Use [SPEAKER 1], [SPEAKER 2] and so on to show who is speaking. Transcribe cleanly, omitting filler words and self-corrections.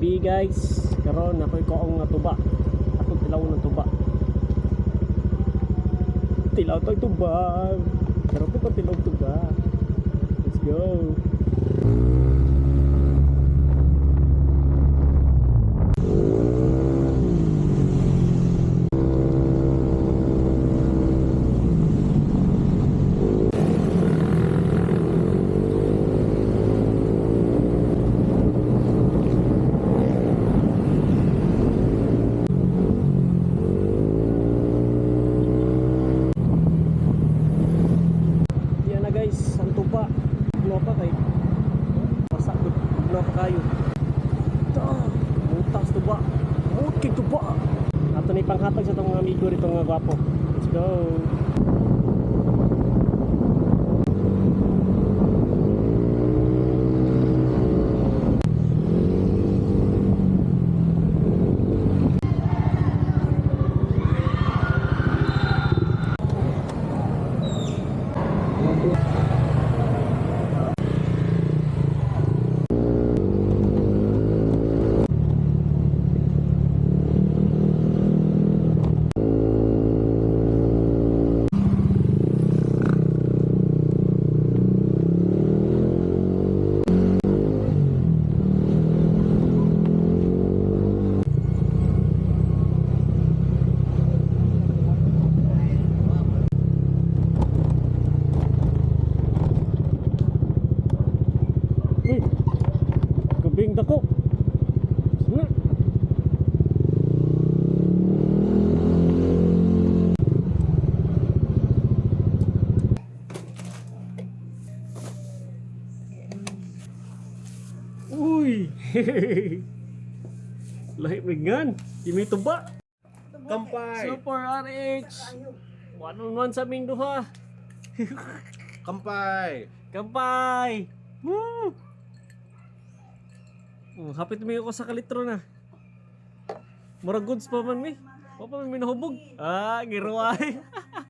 [SPEAKER 1] Gabi, guys. Karon ako'y kaong nga tuba. Ako tilaw ng tuba. Tilaw tag tuba. Karon ko tilaw tuba. Let's go. Yan na, guys, ang tuba. Bloka kay. Pasak gud, bloka kayo. Ta, mutas tuba. Okay tuba. Ato ni panghatag sa atong mga amigo dito nga gwapo. Let's go. Uy. Gabing dako. Sina. Uy. Lahi ringan. Di may tuba.
[SPEAKER 2] Kampay!
[SPEAKER 1] Super RH. One on one sa aming duha.
[SPEAKER 2] Kampay!
[SPEAKER 1] Kampay! Woo! Oh, hapit mi ako sa kalitro na. Murag goods pa man mi. Wa pa man mi nahubog. Ah, giruay.